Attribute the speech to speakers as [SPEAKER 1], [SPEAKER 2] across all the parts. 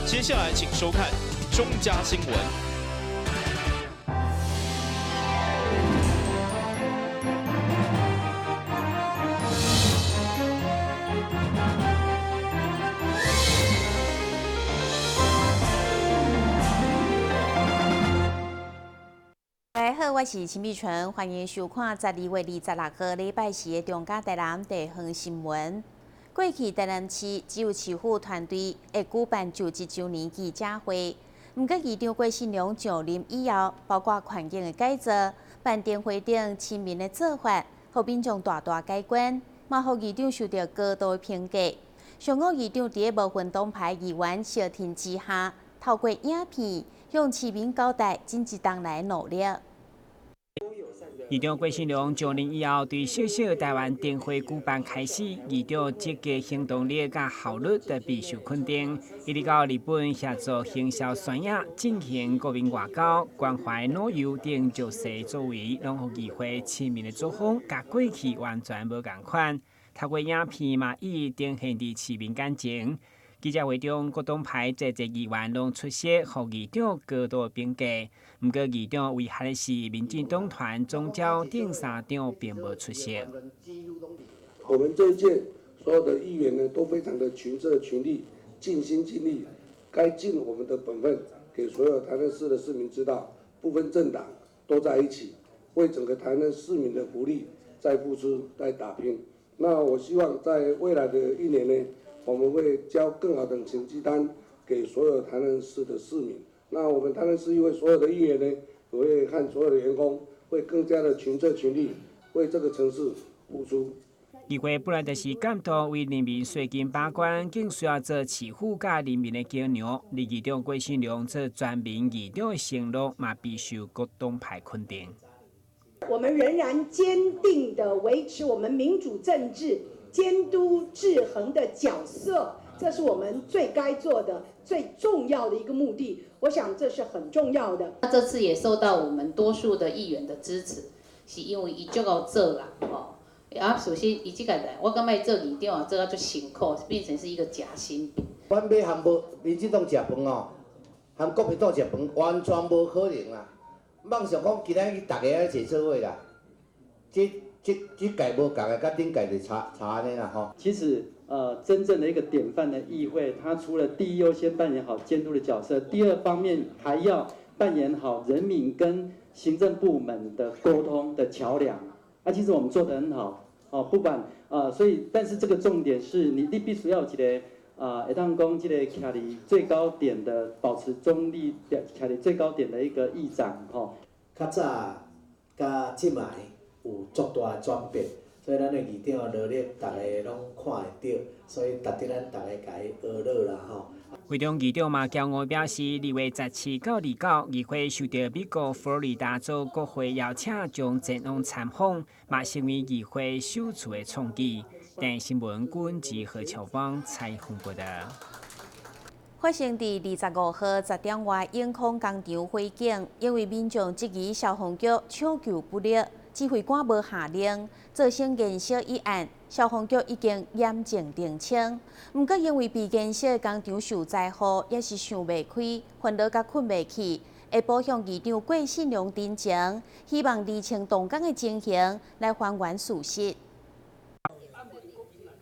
[SPEAKER 1] 接下來請收看中嘉新聞。
[SPEAKER 2] 大家好，我是秦美純，歡迎收看12月26號禮拜四的中嘉台南地方新聞。過去台南市只有市府團隊會舉辦就職週年記者會，毋過議長郭信良上任以後，包括環境的改造、辦燈會等親民的做法，予民眾大大改觀，嘛予議長受著高度的評價。上午議長佇咧無分黨派議員相挺之下，透過影片向市民交代這一冬來的努力。
[SPEAKER 3] 議長郭信良上任以後，對小小台灣燈會舉辦開始，議長積極行動力佮效率特備受肯定。一直到日本協助行銷宣言，進行國民外交、關懷老幼等弱勢作為，攏予議會親民的作風，佮過去完全無仝款。透過影片嘛，一一呈現佇市民眼前。記者會中，各黨派濟濟議員攏出席，予議長高度評價。毋過，議長遺憾的是，民進黨團總召鄭三長並無出席。
[SPEAKER 4] 我們這一屆所有的議員呢，都非常的群策群力，盡心盡力，該盡我們的本分，給所有台南市的市民知道，不分政黨都在一起，為整個台南市民的福利在付出，在打拼。那我希望在未來的一年呢，我們會交更好的成績單給所有台南市的市民。那我們台南市議會所有的議員呢，也會和所有的員工，會更加的群策群力，為這個城市付出。
[SPEAKER 3] 議會本來就是監督為人民稅金把關，更需要做市府佮人民的橋梁。而議長郭信良做全民議長的承諾，嘛備受各黨派肯定。
[SPEAKER 5] 我們仍然堅定地維持我們民主政治監督制衡的角色，這是我們最該做的、最重要的一個目的。我想這是很重要的。
[SPEAKER 6] 那這次也受到我們多數的議員的支持，是因為伊足夠做啦，吼。啊，首先伊這個人，我感覺做議長啊，做啊足辛苦，變成是一個夾心餅。
[SPEAKER 7] 阮欲含無民進黨食飯哦，含國民黨食飯，完全無可能啦。妄想講今仔日逐家愛坐做伙啦，這這這屆無仝的，佮頂屆就差差按呢啦吼。
[SPEAKER 8] 其實，真正的一個典範的議會，它除了第一優先扮演好監督的角色，第二方面還要扮演好人民跟行政部門的溝通的橋梁。啊，其實我們做得很好，哦，不管，所以，但是這個重點是你必須要有一個，會當講這個徛佇最高點的，保持中立，徛佇最高點的一個議長，吼。
[SPEAKER 9] 較早佮這擺有足大的轉變，所以咱的議長的努力，逐家攏看會著，所以值得咱逐家共伊學落啦吼。
[SPEAKER 3] 會中議長嘛驕傲表示，2月17到29，議會受著美國佛羅里達州國會邀請，將前往參訪，嘛成為議會首次的創舉。電視新聞軍及何秋芳採訪報導。
[SPEAKER 2] 發生佇25號10點外永康工廠火警，因為民眾質疑消防局搶救不力，指揮官無下令，造成燃燒一案，消防局已經嚴正澄清。毋過因為被燃燒的工廠受災戶猶是想袂開，煩惱甲睏袂去，下晡向議長郭信良陳情，希望釐清動工的情形，來還原事實。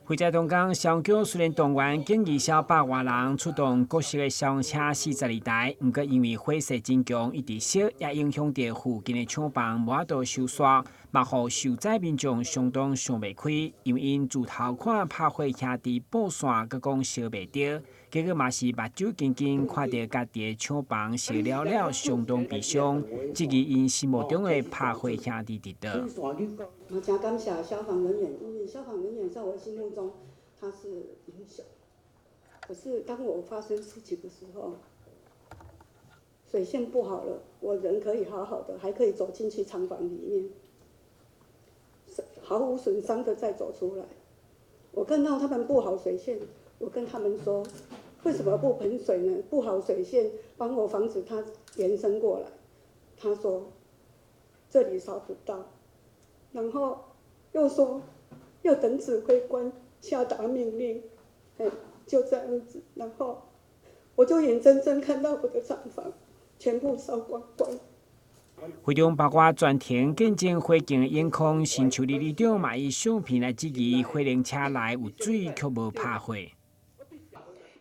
[SPEAKER 3] 火災當工，消防局雖然動員警二消百外人出動各式的消防車42台，毋過因為火勢真強，一直燒，也影響著附近的廠房，無法度收煞，嘛予受災民眾相當想袂開，因為𪜶自頭看拍火兄弟布線，閣講燒袂著，結果嘛是目睭金金看著家己的廠房燒了了，相當悲傷，質疑𪜶心目中的拍火兄弟佇佗。
[SPEAKER 5] 我真感謝消防人員，因為消防人員在我心目中他是英雄。可是當我發生事情的時候，水線不好了，我人可以好好的，還可以走進去廠房裡面，毫無損傷的再走出來。我看到他們布好水線，我跟他們說：為什麼不噴水呢？布好水線，幫我防止它延伸過來。他說：這裡燒不到。然後又說要等指揮官下達命令，哎，就這樣子。然後我就眼睜睜看到我的廠房全部燒光光。
[SPEAKER 3] 會中包括全程見證火警的影像，新樹里里長嘛以相片來質疑火靈車內有水卻無拍火。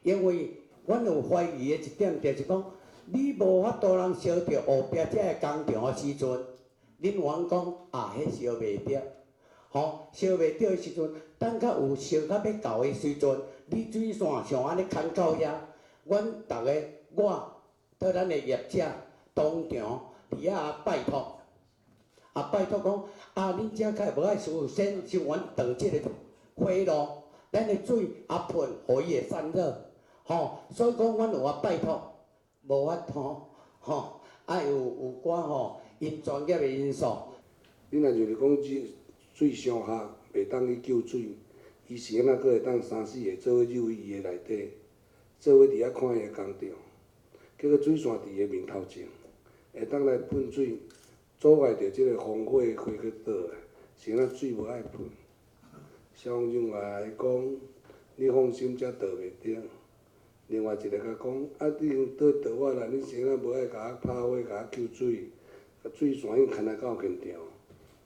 [SPEAKER 7] 因為阮有懷疑的一點就是講，你無法度人燒著後壁這个工廠的時陣，恁冤講啊，彼燒袂著，吼，燒袂著的時陣，等較有燒較欲到的時陣，你水線像按呢牽到遐，阮逐个我綴咱的業者當場佇遐拜託，啊拜託講啊，恁遮較會無愛事先先阮斷這个火路，咱的水啊噴，予伊會散熱，吼，所以講阮有啊拜託，無法度，吼，啊有有寡吼，𪜶專業的因素。
[SPEAKER 4] 你若就是講水水傷合，袂當去救水，伊是按怎閣會當三四个做伙入去伊的內底，做伙佇遐看伊的工廠，結果水線佇伊的面頭前，會當來噴水，阻礙著這个防火火去倒來，是按怎水無愛噴？消防人員來講，你放心，這倒袂著。另外一个共講，啊，你已經倒倒我啦，你是按怎無愛共我拍火，共我救水？啊，水線已經牽來到現場，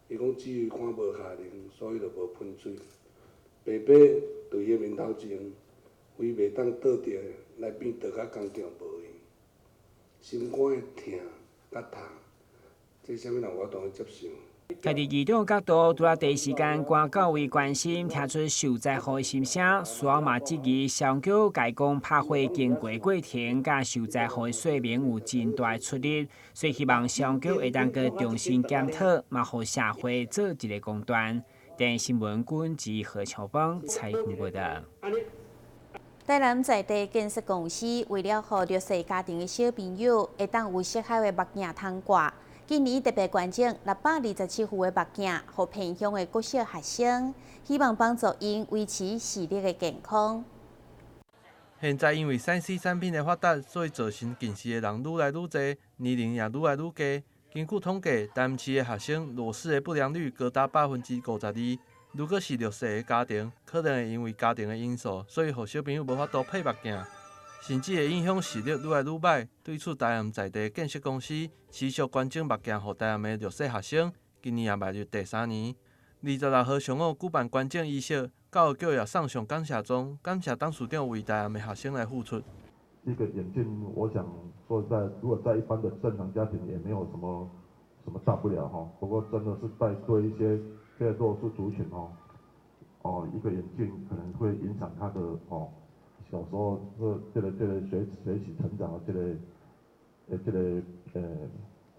[SPEAKER 4] 伊講指揮官無下令，所以就無噴水。白白佇伊的面頭前，為袂當倒著，來變倒甲工廠無去，心肝的疼佮痛，這啥物人有法度去接受？
[SPEAKER 3] 家己議長角度，除了第一時間趕到位關心，聽出受災戶的心聲，隨後嘛質疑消防局共講拍火經過過程，佮受災戶的說明有真大的出入，所以希望消防局會當閣重新檢討，嘛予社會做一個公斷。電視新聞軍及何秋芳採訪報道。
[SPEAKER 2] 台南在地建設公司為了予弱勢家庭的小朋友會當有適合的目鏡通掛，今年特別捐贈627副的目鏡，予偏鄉的國小學生，希望幫助𪜶維持視力的健康。
[SPEAKER 10] 現在因為3C 產品的發達，所以造成近視的人愈來愈濟，年齡也愈來愈低。根據統計，台南市的學生裸視的不良率高達52%。如果是弱勢的家庭，可能會因為家庭的因素，所以予小朋友無法度配目鏡，甚至會影響視力愈來愈䆀。對此，台南在地建設公司持續捐贈目鏡予台南的弱勢學生，今年也邁入第三年。26號上午舉辦捐贈儀式，教育局也送上感謝狀，感謝董事長為台南的學生來付出。
[SPEAKER 11] 一個眼鏡，我想說在如果在一般的正常家庭，也沒有什麼什麼大不了哈。不過真的是在對一些這弱勢族群哦，哦一個眼鏡可能會影響他的哦小時候這個學習成長的這個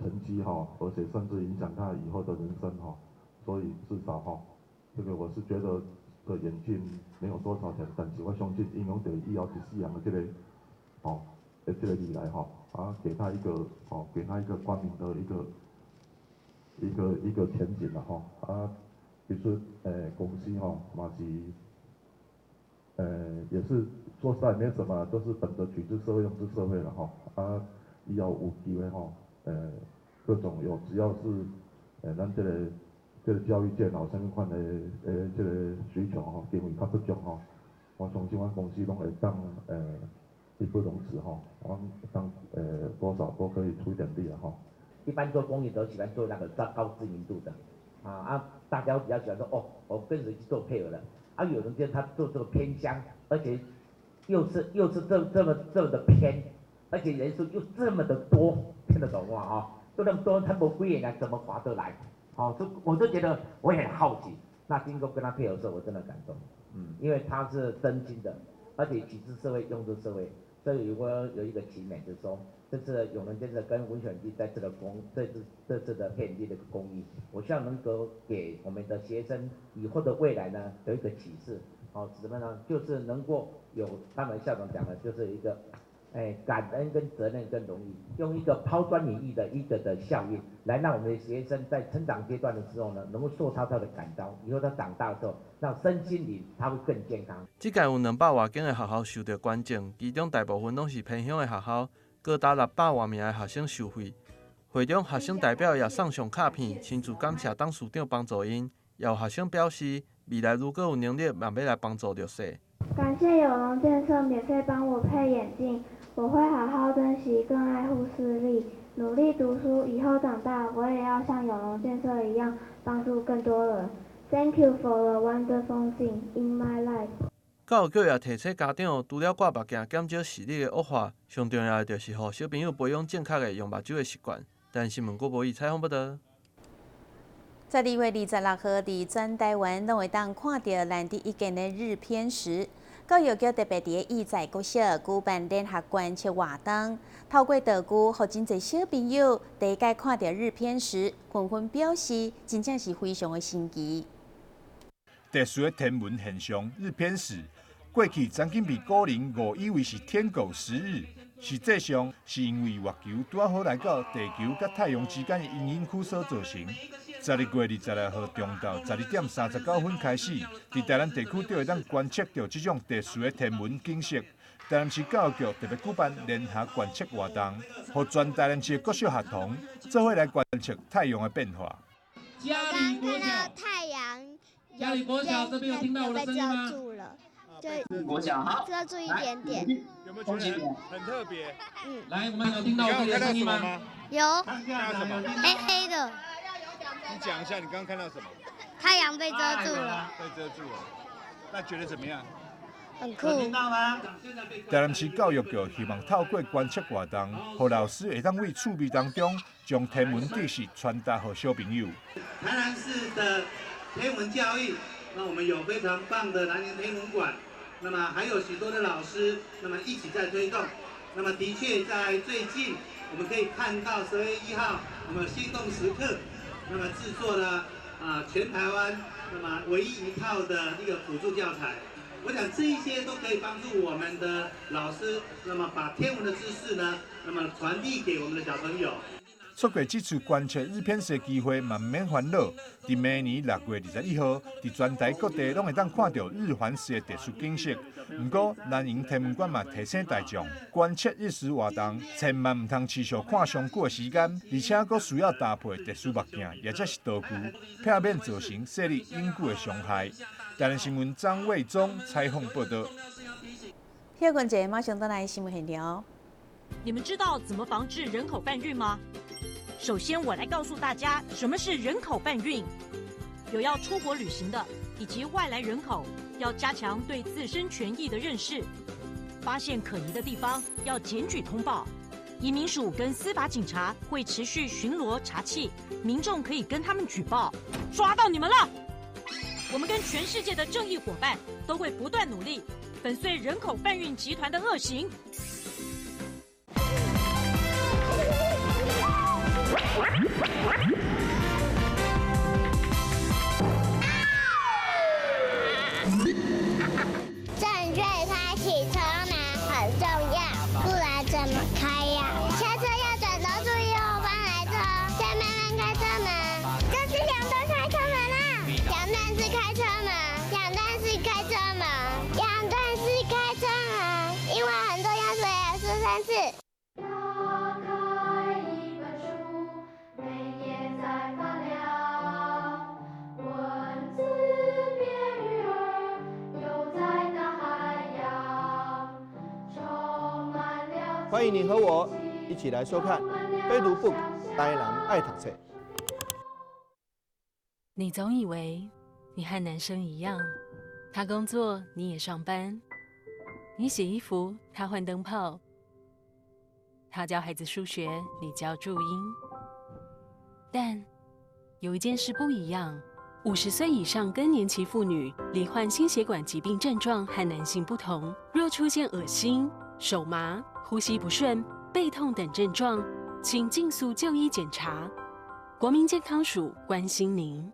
[SPEAKER 11] 成績哈，而且甚至影響他以後的人生哈。所以至少哈，這個我是覺得個眼鏡沒有多少錢，但是我相信影響著以後一世人的這個哦，這個未來哈，啊，給他一個哦，給他一個光明的一個前景啦吼，啊，其實公司吼嘛是，也是說實在沒什麼，都是本着取之社會用之社會啦吼，啊，以後有機會吼，各種有只要是咱這個教育界吼，啥物款的這個需求吼，經費較不足吼，我相信阮公司攏會當義不容辭吼，阮當多少都可以出一點力啦吼。
[SPEAKER 12] 一般做公益都喜歡做那個高高知名度的，啊，大家比較喜歡說哦，我跟誰去做配合的，啊，有人覺得他做這個偏鄉，而且又是這麼的偏，而且人數又這麼的多，聽得懂嗎？啊，都那麼多，他無幾個人怎麼划得來？好，就我就覺得我也很好奇。那經過跟他配合的時候，我真的感動，因為他是真心的，而且取之社會，用之社會，所以我有一個期勉，就是說，這次永隆建設跟文選基在這個公，這次的配眼鏡的公益，我希望能夠給我們的學生以後的未來呢，有一個啟示，好，什麼呢？就是能夠有剛才校長講的，就是一個，感恩跟責任跟榮譽，用一個拋磚引玉的一個的效應，來讓我們的學生在成長階段的時候呢，能夠受到他的感召，以後他長大的時候，讓身心靈他會更健康。
[SPEAKER 10] 這屆有200外間的學校受著捐贈，其中大部分攏是偏鄉的學校，高達600外名的學生受惠。會中學生代表也送上卡片，親自感謝董事長幫助𪜶。也有學生表示，未來如果有能力，嘛欲來幫助弱勢。
[SPEAKER 13] 感謝永隆建設免費幫我配眼鏡，我會好好珍惜，更愛護視力，努力讀書。以後長大，我也要像永隆建設一樣，幫助更多人。Thank you for the wonderful thing in my life。
[SPEAKER 10] 教育局也提醒家長，除了掛目鏡減少視力的惡化，上重要的就是予小朋友培養正確的用目睭的習慣。台視新聞郭博義採訪報導。
[SPEAKER 2] 12月26號，佇全台灣攏會當看著難得一見的日偏食。教育局特別佇義載國小舉辦聯合觀測活動，透過道具，予真濟小朋友第一擺看著日偏食，紛紛表示真正是非常的神奇。
[SPEAKER 14] 特殊的天文現象日偏食，過去曾經被古人誤以為是天狗食日，實際上是因為月球拄仔好來到地球佮太陽之間的陰影區所造成。12月26號中晝12點39分開始，佇台南地區就會當觀測著這種特殊的天文景色。台南市教育局特別舉辦聯合觀測活動，予全台南市的國小學童做伙來觀測太陽的變化。
[SPEAKER 15] 我剛看到太陽。
[SPEAKER 16] 嘉里國小這邊有聽到我的聲音嗎？
[SPEAKER 15] 被遮住了，就
[SPEAKER 16] 國小好，
[SPEAKER 15] 遮住一點點。
[SPEAKER 16] 有沒有覺得
[SPEAKER 15] 很特別？嗯。
[SPEAKER 16] 來，我們有聽到我這裡的聲音嗎？
[SPEAKER 15] 有。
[SPEAKER 16] 看到什麼？
[SPEAKER 15] 黑黑的。
[SPEAKER 14] 你講一下，你剛剛看到什麼？
[SPEAKER 15] 太陽被遮住了。
[SPEAKER 14] 被遮住了，那覺得怎麼樣？
[SPEAKER 15] 很酷。
[SPEAKER 16] 聽到嗎？
[SPEAKER 14] 台南市教育局希望透過觀測活動，予老師會當為趣味當中，將天文知識傳達予小朋友。
[SPEAKER 16] 台南市的天文教育，那我們有非常棒的南寧天文館，那麼還有許多的老師，那麼一起在推動。那麼的確在最近，我們可以看到12月1號，我們心動時刻，那麼製作了全台灣那麼唯一一套的一個輔助教材。我想這一些都可以幫助我們的老師，那麼把天文的知識呢，那麼傳遞給我們的小朋友。
[SPEAKER 14] 錯過這次觀測日偏食的機會，嘛毋免煩惱。佇明年6月21號，佇全台各地攏會當看著日環食的特殊景色。毋過，南瀛天文館嘛提醒大眾，觀測日食活動千萬毋通持續看上久的時間，而且閣需要搭配特殊目鏡，或者是道具，避免造成視力永久的傷害。台南新聞張衛忠採訪報導。
[SPEAKER 2] 歇睏者馬上轉來新聞現場。
[SPEAKER 17] 你們知道怎麼防治人口販運嗎？首先，我來告訴大家什麼是人口販運。有要出國旅行的以及外來人口，要加強對自身權益的認識。發現可疑的地方要檢舉通報。移民署跟司法警察會持續巡邏查緝，民眾可以跟他們舉報。抓到你們了！我們跟全世界的正義夥伴都會不斷努力，粉碎人口販運集團的惡行。
[SPEAKER 15] 正確開啟車門很重要，不然怎麼開呀？下車要轉頭注意後方來車，再慢慢開車門。這是兩段開車門啦，兩段式開車門，兩段式開車門，兩段式開車門，因為很重要，所以要說三次。
[SPEAKER 18] 歡迎你和我一起來收看《非讀 book 台南愛讀冊》。
[SPEAKER 19] 你總以為你和男生一樣，他工作你也上班，你洗衣服他換燈泡，他教孩子數學你教注音。但有一件事不一樣：50歲以上更年期婦女罹患心血管疾病症狀和男性不同，若出現噁心、手麻、呼吸不順、背痛等症狀，請盡速就醫檢查。國民健康署關心您。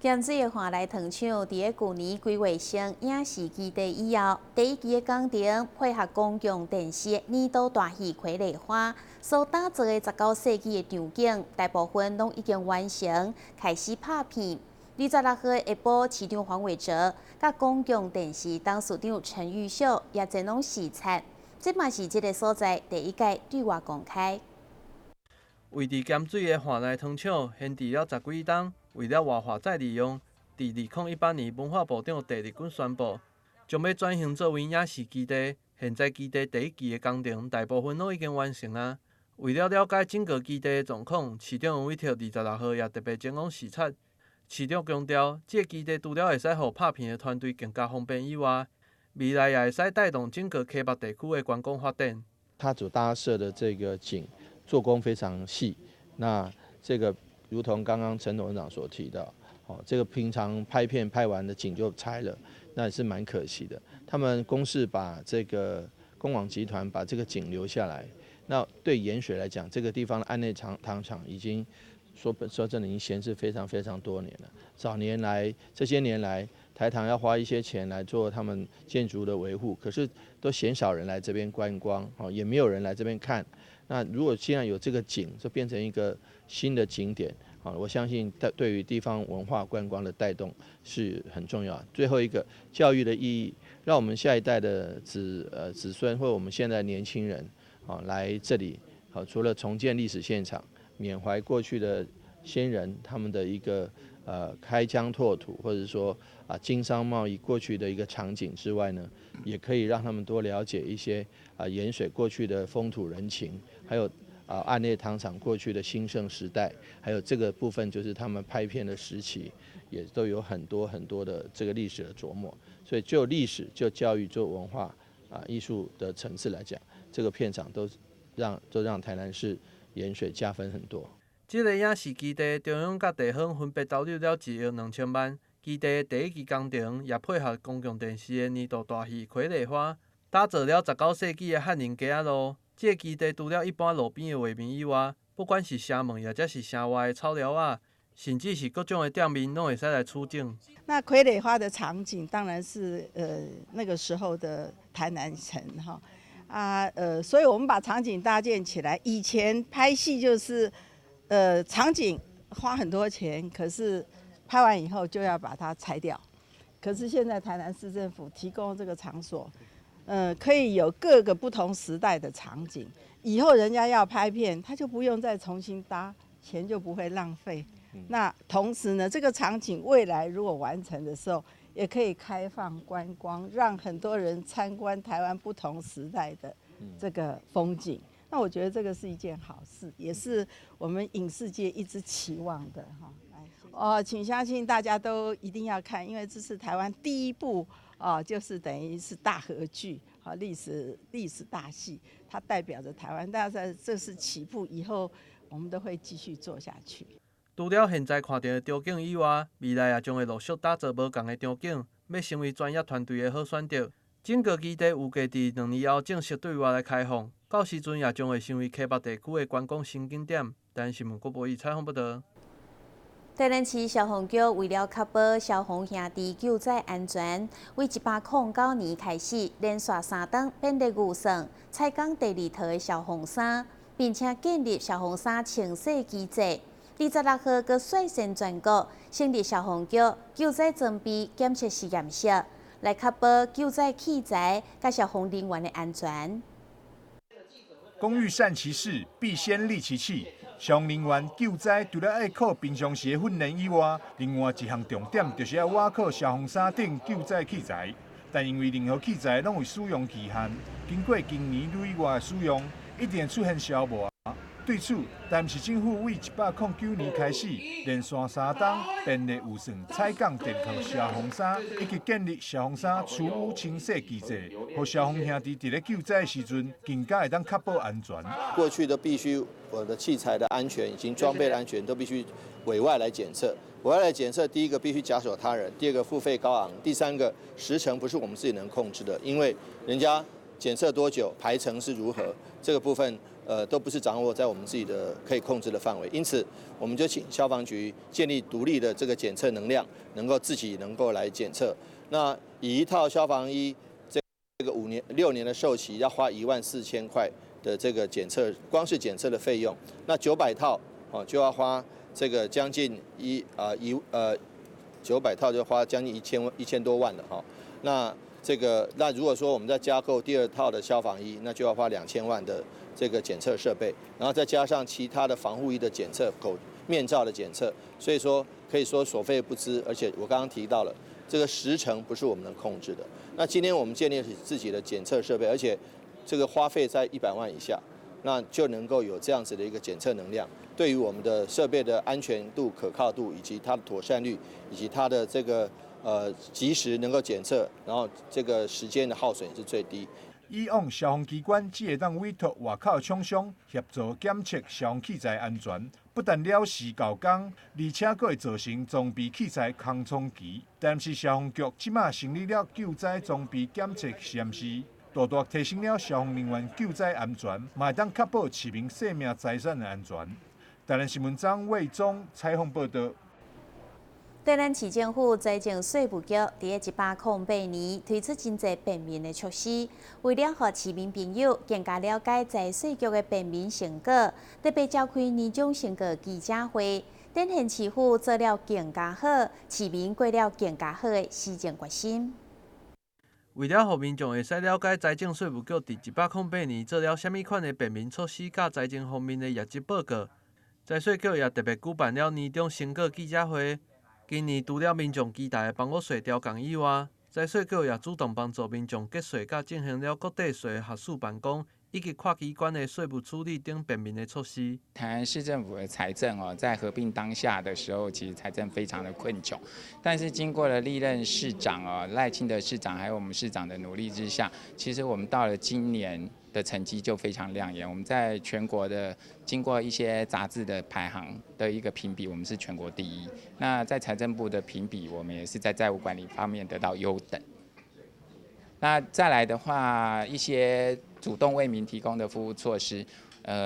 [SPEAKER 2] 鹹水的華來糖廠，佇个舊年規劃成影視基地以後，第一期的工程配合公共電視的年度大戲《傀儡花》所打造的19世紀的場景，大部分攏已經完成，開始拍片。26號下晡，市長黃偉哲佮公共電視董事長陳玉秀也前往視察。這嘛是這个所在第一擺對外公開。
[SPEAKER 10] 位佇鹹水的旱內糖廠閒置了十幾冬，為了活化再利用，佇2018年文化部長鄭麗君宣布，將欲轉型做為影視基地。現在基地第一期的工程大部分攏已經完成啊。為了了解整個基地的狀況，市長委託26號也特別前往視察。市長強調，這个基地除了會使予拍片的團隊更加方便以外，未來也會使帶動整個溪北地區的觀光發展。
[SPEAKER 20] 他所搭設的這個景做工非常細，那這個如同剛剛陳董事長所提到，哦，這個平常拍片拍完的景就拆了，那也是蠻可惜的。他們公司把這個公廣集團把這個景留下來，那對鹽水來講，這個地方的案內糖廠已經說說真的已經閒置非常非常多年了。早年來這些年來，台糖要花一些錢來做他們建築的維護，可是都鮮少人來這邊觀光，哦，也沒有人來這邊看。那如果現在有這個景，就變成一個新的景點，啊，我相信對對於地方文化觀光的帶動是很重要。最後一個教育的意義，讓我們下一代的子孫或我們現在年輕人，啊，來這裡，好，除了重建歷史現場，緬懷過去的先人他們的一個開疆拓土，或者說啊經商貿易過去的一個場景之外呢，也可以讓他們多了解一些啊鹽水過去的風土人情，還有啊案內糖廠過去的興盛時代，還有這個部分就是他們拍片的時期，也都有很多很多的這個歷史的著墨。所以就歷史、就教育、就文化啊藝術的層次來講，這個片場都讓台南市鹽水加分很多。
[SPEAKER 10] 這个影視基地中央佮地方分別投入了1億2千萬，基地的第一期工程也配合公共電視的年度大戲《傀儡花》，打造了19世紀的漢寧街仔路。這个基地除了一般路邊的畫面以外，不管是城門，抑者是城外的草寮仔，甚至是各種的店面，攏會使來取景。
[SPEAKER 21] 那傀儡花的場景當然是那個時候的台南城哈啊所以我們把場景搭建起來。以前拍戲就是場景花很多錢，可是拍完以後就要把它拆掉。可是現在台南市政府提供這個場所，可以有各個不同時代的場景。以後人家要拍片，他就不用再重新搭，錢就不會浪費。那同時呢，這個場景未來如果完成的時候，也可以開放觀光，讓很多人參觀台灣不同時代的這個風景。那我覺得這個是一件好事，也是我們影視界一直期望的哈。哦，請相信大家都一定要看，因為這是台灣第一部哦，就是等於是大河劇，好歷史大戲，它代表着台灣。但是這是起步，以後我們都會繼續做下去。
[SPEAKER 10] 除了現在看著的場景以外，未來也將會陸續打造無仝的場景，欲成為專業團隊的好選擇。整個基地預計佇2年後正式對外來開放，到時陣也將會成為溪北地區的觀光新景點。台新聞郭博義採訪報導。
[SPEAKER 2] 台南市消防局為了確保消防兄弟救災安全，為109年開始，連續三冬編列預算，採購第二套的消防衫，並且建立消防衫清洗機制。26號，閣率先全國成立消防局救災裝備檢測實驗室，來確保救災器材佮消防人員的安全。
[SPEAKER 14] 工欲善其事，必先利其器。消防人員救災除了愛靠平常時的訓練以外，另外一項重點就是愛倚靠消防衫頂救災器材。但因為任何器材攏有使用期限，經過經年累月的使用，一定會出現消磨。對此，台南市政府為109年開始，連續三冬編列預算採購電套消防衫，以及建立消防衫除污清洗機制，予消防兄弟佇咧救災的時陣，更加會當確保安全。
[SPEAKER 18] 過去都必須我的器材的安全以及裝備的安全都必須委外來檢測。委外來檢測，第一個必須假手他人，第二個付費高昂，第三個時程不是我們自己能控制的，因為人家檢測多久，排程是如何，這個部分，都不是掌握在我們自己的可以控制的範圍，因此我們就請消防局建立獨立的這個檢測能量，能夠自己能夠來檢測。那以一套消防衣這個5年6年的壽期，要花14,000塊的這個檢測，光是檢測的費用，那900套哦就要花這個將近一啊一呃900套就花將近1000多萬了哈。那这个，那如果说我们再加购第二套的消防衣，那就要花2000万的这个检测设备，然后再加上其他的防护衣的检测、口面罩的检测，所以说可以说所费不貲。而且我刚刚提到了，这个时程不是我们能控制的。那今天我们建立自己的检测设备，而且这个花费在100万以下，那就能够有这样子的一个检测能量，对于我们的设备的安全度、可靠度，以及它的妥善率，以及它的这个及时能够检测，然后这个时间的耗损是最低。
[SPEAKER 14] 以往消防机关只会当委托外口厂商协助检测消防器材安全，不但了时够工，而且阁会造成装备器材空窗期。但是消防局这马成立了救灾装备检测实验室，大大提升了消防人员救灾安全，嘛会当确保市民生命财产的安全。台南新闻张卫忠采访报道。
[SPEAKER 2] 台南市政府财政税务局伫咧108年推出真济便民的措施，为了予市民朋友更加了解财税局的便民成果，特别召开年终成果记者会，展现市府做了更加好，市民过了更加好的施政决心。
[SPEAKER 10] 为了予民众会使了解财政税务局伫108年做了啥物款的便民措施，佮财政方面的业绩报告，财税局也特别举办了年终成果记者会。今年除了民众期待的房屋税调降以外，财税局也主动帮助民众节税，佮进行了国地税合署办公以及跨机关的税务处理等便民的措施。
[SPEAKER 1] 台南市政府的财政哦，在合并当下的时候，其实财政非常的困窘。但是经过了历任市长哦，赖清德市长还有我们市长的努力之下，其实我们到了今年的成绩就非常亮眼。我们在全国的经过一些杂志的排行的一个评比，我们是全国第一。那在财政部的评比，我们也是在债务管理方面得到优等。那再来的话，一些主动为民提供的服务措施，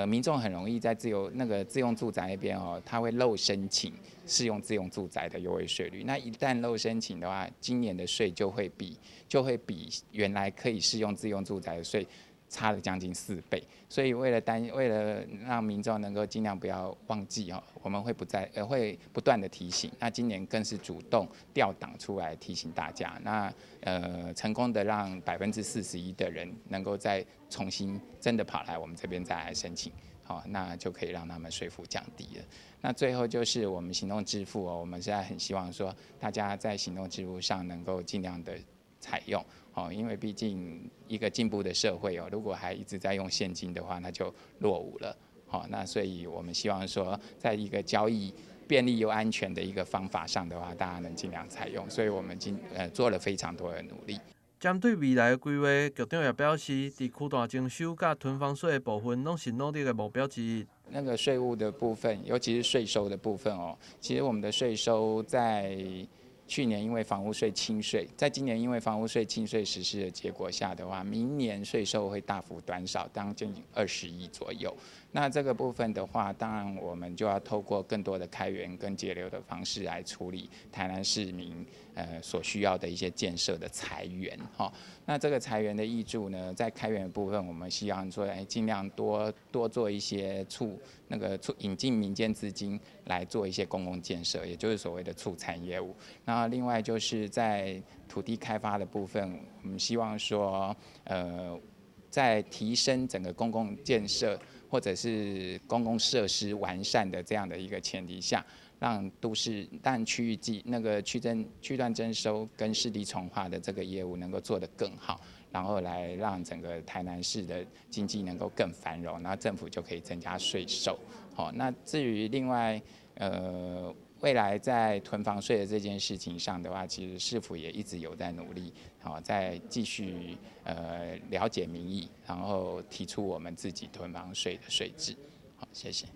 [SPEAKER 1] 民众很容易在自由那个自用住宅那边哦，他会漏申请适用自用住宅的优惠税率。那一旦漏申请的话，今年的税就会比原来可以适用自用住宅的税差了将近4倍。所以为了让民众能够尽量不要忘记哦，我们会不再呃会不断的提醒。那今年更是主动调档出来提醒大家。那成功的让41%的人能够再重新真的跑来我们这边再来申请，好，那就可以让他们税负降低了。那最后就是我们行动支付哦，我们现在很希望说大家在行动支付上能够尽量的采用。哦，因为毕竟一个进步的社会哦，如果还一直在用现金的话，那就落伍了。好，那所以我们希望说，在一个交易便利又安全的一个方法上的话，大家能尽量采用。所以我们做了非常多的努力。
[SPEAKER 10] 针对未来的规划，局长也表示，伫区段征收佮囤房税的部分，拢是努力的目标之一。
[SPEAKER 1] 那个税务的部分，尤其是税收的部分哦，其实我们的税收在去年因为房屋税轻税，在今年因为房屋税轻税实施的结果下的话，明年税收会大幅减少，将近20亿左右。那这个部分的话，当然我们就要透过更多的开源跟节流的方式来处理台南市民所需要的一些建设的财源哈。那这个财源的挹注呢，在开源的部分，我们希望说，哎，尽量多多做一些促那个促引进民间资金来做一些公共建设，也就是所谓的促参业务。那另外就是在土地开发的部分，我们希望说，在提升整个公共建设或者是公共设施完善的这样的一个前提下，让都市但区域计那个区征区段征收跟市地重划的这个业务能够做得更好，然后来让整个台南市的经济能够更繁荣，然后政府就可以增加税收。好，那至于另外未来在囤房税的这件事情上的话，其实市府也一直有在努力，好，在继续了解民意，然后提出我们自己囤房税的税制。好，谢谢。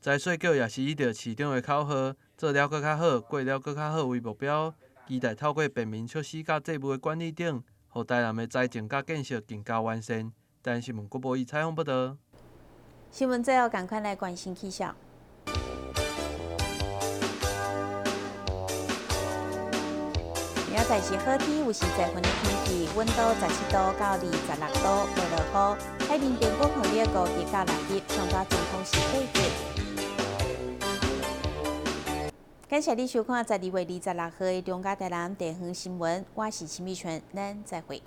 [SPEAKER 10] 财税局也是以著市长的口号，做了阁较好，过了阁较好为目标，期待透过便民措施佮债务的管理等，予台南的财政佮建设更加完善。台南新闻郭博义采访报道。
[SPEAKER 2] 新闻最后，赶快来关心气象。明仔载是好天，有时济云的天气，温度17度到26度，袂落雨。海面平均风力5级到6级，上大阵风是8级。感謝你收看十二月26號的中嘉台南地方新聞，我是陳美泉，咱再會。